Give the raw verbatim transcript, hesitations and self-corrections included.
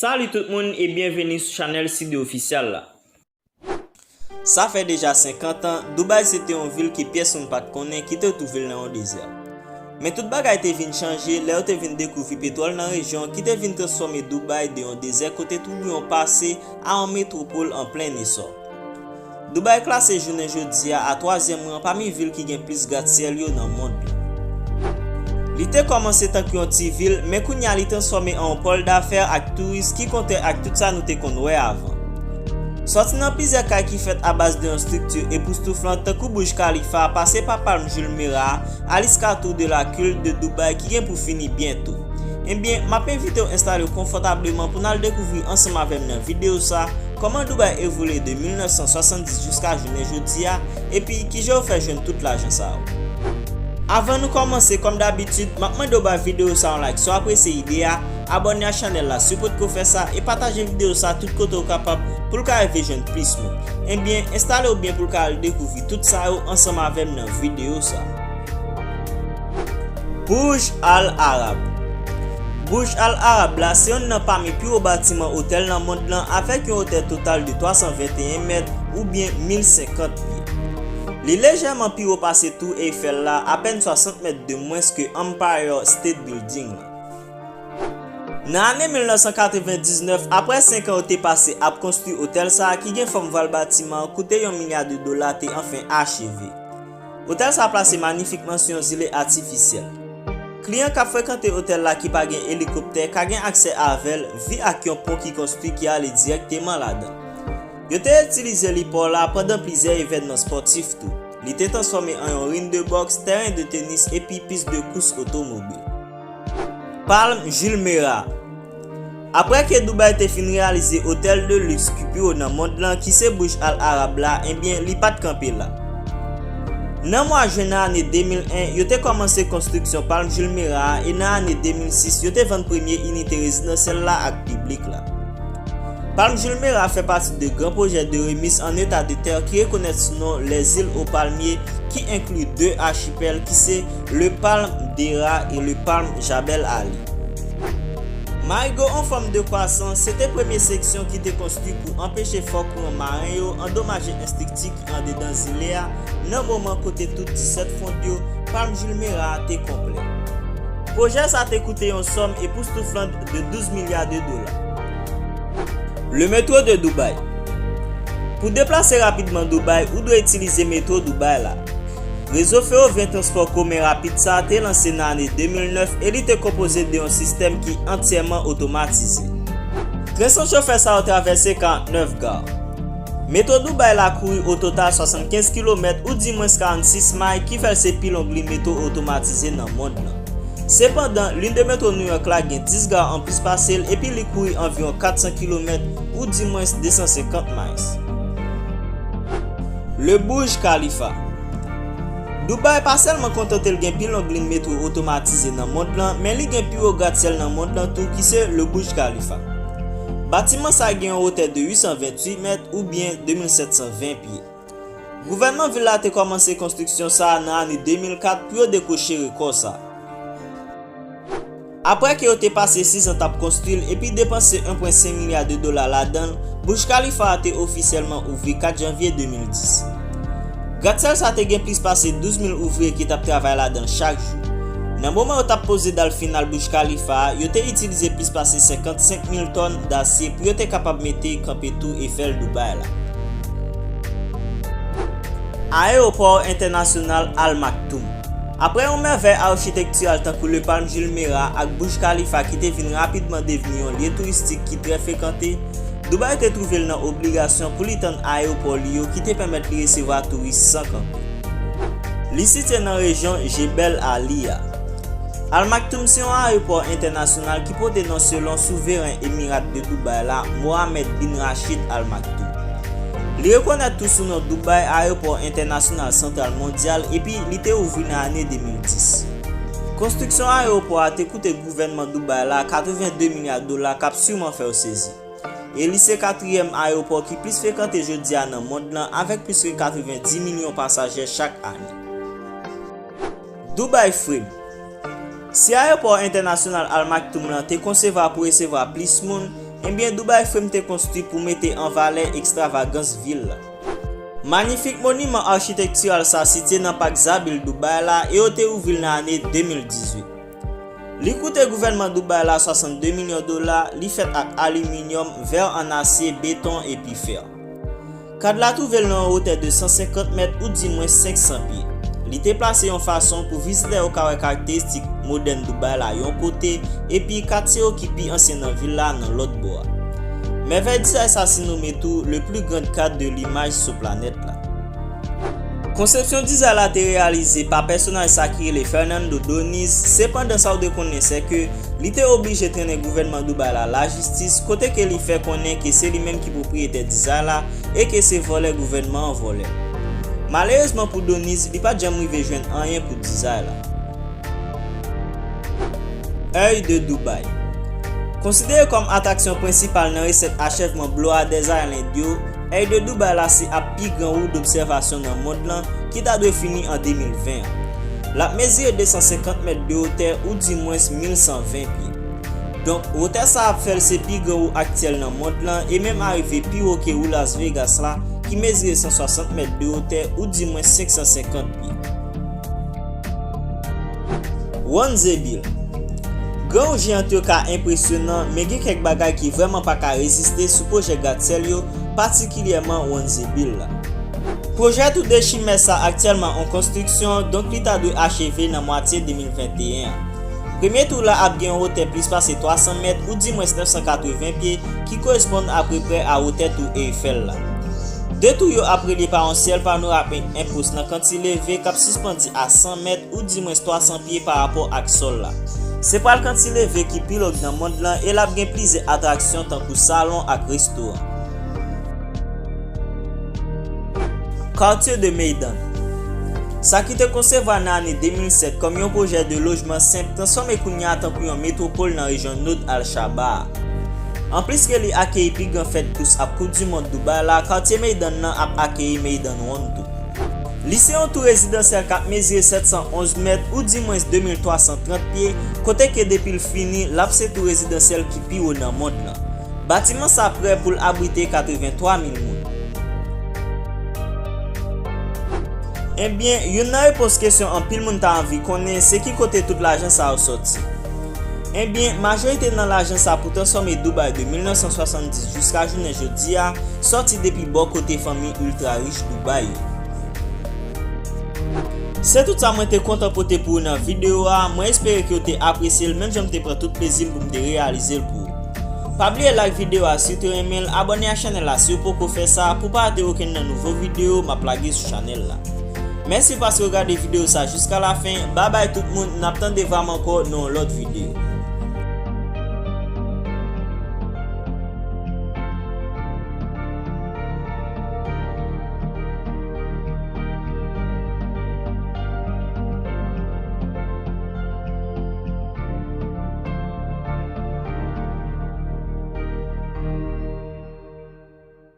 Salut tout moun e byenveni sou chanèl Sidé Ofisyal la. Sa fè deja senkant an, Dubai se te yon vil ke pyès moun pa t konnen, ki te twouve l nan yon dezè. Men tout bagay te vin chanje lè yo te vin dekouvri petwòl nan rejyon an, ki te vin transfòme Dubai de yon dezè kote toubiyon pase a yon metwopòl an plen esò. Dubai klase jounen jodi a a twazyèm ran pami vil ki gen plis gratsyèl yo nan mond lan. Li te kòmanse tankou yon ti vil, men kounye a li transfòme an yon pòl dafè ak touris ki kontrè ak tout sa nou te konn wè avan. Sòti nan plizyè kay ki fèt a baz de yon estrikti epoustouflant tankou Burj Khalifa, pase pa Palm Jumeirah, a Tour de la Culture de Dubai ki gen pou fini byento. Ebyen, m ap envite w enstale w konfòtableman pou n al dekouvri ansanm avè m nan videyo sa, kòman Dubai evolye de mil nèf san swasanndis jiska jounen jodi a, epi kijan yo fè jwenn tout lajan sa yo. Avan nou kòmanse, kòm dabitid, m ap mande w bay videyo sa yon like si w apresye ide a, abòne a chanèl la si w potko fè sa, e pataje videyo sa tout kote w kapab pou l ka rive jwenn plis moun. Ebyen, enstale w byen pou l ka al dekouvri tout sa yo ansanm avè m nan videyo sa. Burj Al Arab. Burj Al Arab la se youn nan pami pi wo batiman otèl nan mond lan avèk yon wotè total de twa san venteyen mèt oubyen mil senkant pye. Li lejèman pi wo pase Tour Eiffel la, apèn swasant mèt de mwens ke Empire State Building lan. Nan ane mil nèf san katrevendiznèf, apre senk an yo te pase ap konstwi otèl sa a ki gen fòm vwal batiman an koute yon milya de dola te anfen acheve. Otèl sa a plase manifikman sou yon zile atifisyèl. Kliyan k ap frekante otèl la ki pa gen elikoptè ka gen aksè avè l vi ak yon pon ki konstwi ki ale dirèkteman ladan. Yo te itilize li pò la pandan plizyè evènman spòtif tou. Li te transfòme an yon ring de bòks, tèren de tenis epi pis de kous otomobil. Palm Jumeirah. Apre ke Dubai te fin reyalize otèl de liks ki pi wo nan mond lan, ki se Burj Al Arab la, ebyen, li pa t kanpe la. Nan mwa jen nan ane de mil en, yo te kòmanse konstriksyon Palm Jumeirah a, e nan ane de mil sis, yo te vann premye inite rezidansyèl la ak piblik la. Palm Jumeirah fè pati de gran pwojè de remis an eta de tè ki rekonèt sou non Les Îles aux Palmiers, ki enkli de achipèl ki se le Palm Deira e le Palm Jabal Ali. Marigo an fòm de kwasan, se te premye seksyon ki te konstwi pou anpeche fò kouran maren yo andomaje estrikti ki andedan zile a nan moman kote tout disèt fwond yo Palm Jumeirah a te konplè. Pwojè sa te koute yon sòm epoustouflant de douz milya de dola. Le métro de Dubaï. Pou deplase rapidman Dubai, ou dwe itilize metwo Dubai la. Rezo fewovyen transpò komen rapid sa a te lanse nan ane de mil nèf e li te konpoze de yon sistèm ki antyèman otomatize. Tren san chofè sa yo travèse karannèf ga. Metwo Dubai la kouri o total swasannkenz kilomèt oudimwens karannsis may, ki fè l se pi long liy metwo otomatize nan mond lan. Sepandan, liy de metwo New York la gen dis ga anplis pase l epi li kouri anviwon kat san kilomèt oudimwens de san senkant miles. Le Burj Khalifa. Dubai pa sèlman kontante l gen pi long liy metwo otomatize nan mond lan, men li gen pi wo gratsyèl nan mond lan tou, ki se le Burj Khalifa. Batiman sa a gen yon wotè de uit san venntuit mèt oubyen de mil sèt san ven pye. Gouvènman vil la te kòmanse konstriksyon sa a nan ane de mil kat pou yo dekwoche rekò sa a. Apre ke yo te pase sis an t ap konstwi l epi depanse en pwen senk milya de dola ladan l, Burj Khalifa a te ofisyèlman ouvri kat janvye de mil dis. Gratsyèl sa a te gen plis pase douz mil ouvriye ki t ap travay ladan l chak jou. Nan moman yo t ap poze dal final Burj Khalifa a, yo te itilize plis pase senkannsenk mil tòn dasye pou yo te kapab mete kanpe Tour Eiffel Dubai la. Ayewopò Entènasyonal Al Maktoum. Apre yon mèvèy achitektiral tankou le Palm Jumeirah ak Burj Khalifa ki te vin rapidman devni yon lye touristik ki trè frekante, Dubai te twouve l nan obligasyon pou li tann ayewopò li yo ki te pèmèt li resevwa touris san kanpe. Li sitiye nan rejyon Jebel Ali a. Al Maktoum se yon ayewopò entènasyonal ki pote non selon souveren Emirat de Dubai la, Mohammed bin Rashid Al Maktoum. Li rekonèt tou sou non Dubai Ayewopò Entènasyonal Santral Mondyal epi li te ouvri nan ane de mil dis. Konstriksyon ayewopò a te koute gouvènman Dubai la katreven de milya dola k ap siman fè w sezi. E li se katriyèm ayewopò ki plis frekante jodi a nan mond lan avèk plis ke katrevendi milyon pasaje chak ane. Dubai Frame. Si ayewopò entènasyonal Al Maktoum lan te konsevwa pou resevwa plis moun, Ebyen, Dubai Frame te konstwi pou mete an valè ekstravagans vil la. Manifik moniman achitektiral sa sitye nan pak Zabil Dubai la e yo te ouvri l nan ane de mil dizuit. Li koute gouvènman Dubai la swasannde milyon dola, li fèt ak aliminyòm, vè an asye, beton epi fè. Kad la twouve l nan yon wotè de san senkant mèt oudimwen senk san pye. Li te plase yon fason pou vizitè yo ka wè karakteristik modèn Dubai la yon kote, epi katye yo ki pi ansyen nan vil la nan lòt bò a. Mèvèy dizay sa sinome tou le plus grand cadre de l'image sou planèt la. Konsepsyon dizay la te reyalize pa pèsonaj sa ki rele Fernando Doniz, sepandan sa w dwe konnen se ke li te oblije trennen gouvènman Dubai la lajistis, kote ke li fè konnen ke se li menm ki pwopriyetè dizay la e ke se vòlè gouvènman an vòlè. Malerezman pou Doniz, li pa t janm rive jwenn anyen pou dizay la. Œil de Dubaï. Konsidere kòm atraksyon prensipal nan resèt achèvman Blowa dèzay Lend yo, Œil de Dubaï la se ap pi gran wou dobsèvasyon nan mond lan ki ta dwe fini an de mil ven an. L ap mezire de san senkant mèt de wotè oudimwens mil san ven pye. Donk, wotè sa ap fè l se pi gran wou aktyèl nan mond lan e menm arive pi wo ke wou Las Vegas la ki mezire san swasant mèt de wotè oudimwens senk san senkant pye. One Zebil. Gran wou jeyant yo ka enpresyonan, men gen kèk bagay ki vrèman pa ka reziste sou pwojè gratsyèl yo, patikilyèman One Zebil la. Pwojè tou de chimè sa aktyèlman an konstriksyon, donk li ta dwe acheve nan mwatye de mil venteyen an. Premye tou la ap gen yon wotè plis pase twa san mèt, oudimwens nèf san katreven pye, ki koresponn apeprè a wotè tou Eyfèl la. De tou yo ap relye pa yon syèl panoramik enpos nan kantileve k ap sispandi a san mèt, oudimwens twa san pye parapò ak sòl la. Se pral kantileve ki pi long nan mond lan e l ap gen plizyè atraksyon tankou salon ak restoran. Quartier de Meydan. Sa ki te konsevwa nan ane de mil sèt kòm yon pwojè de lojman senp transfòme kounye a tankou yon metwopòl nan rejyon Nod Al Shaba a. Anplis ke li akeyi pi gran fèt kous ap Koup di Mond Dubai la, katye Meydan nan ap akeyi Meydan One tou. Li se yon tou rezidansyèl k ap mezire sèt san onz mèt, oudimwens de mil twa san trant pye, kote ke depi l fini, l ap se tou rezidansyèl ki pi wo nan mond lan. Batiman sa prè pou l abrite katreven twa mil moun. Ebyen, youn nan repons kesyon anpil moun ta anvi konnen, se ki kote tout lajan sa yo sòti. Ebyen, majorite nan lajan sa pou transfòme Dubai de mil nèf san swasanndis jiska jounen jodi a, sòti depi bò kote fanmi iltra rich Dubai yo. Se tout sa mwen te kontan pote pou ou nan videyo a, mwen espere ke w te apresye l menm jan m te pran tout plezi m pou m te reyalize l pou ou. Pa bliye like videyo a si w te renmen l, abòne ak chanèl la si w poko fè sa pou pa rate okenn nan nouvo videyo m ap lage sou chanèl la. Mèsi paske w gade videyo sa jiska lafen, babay tout moun, n ap tande va m ankò nan yon lòt videyo.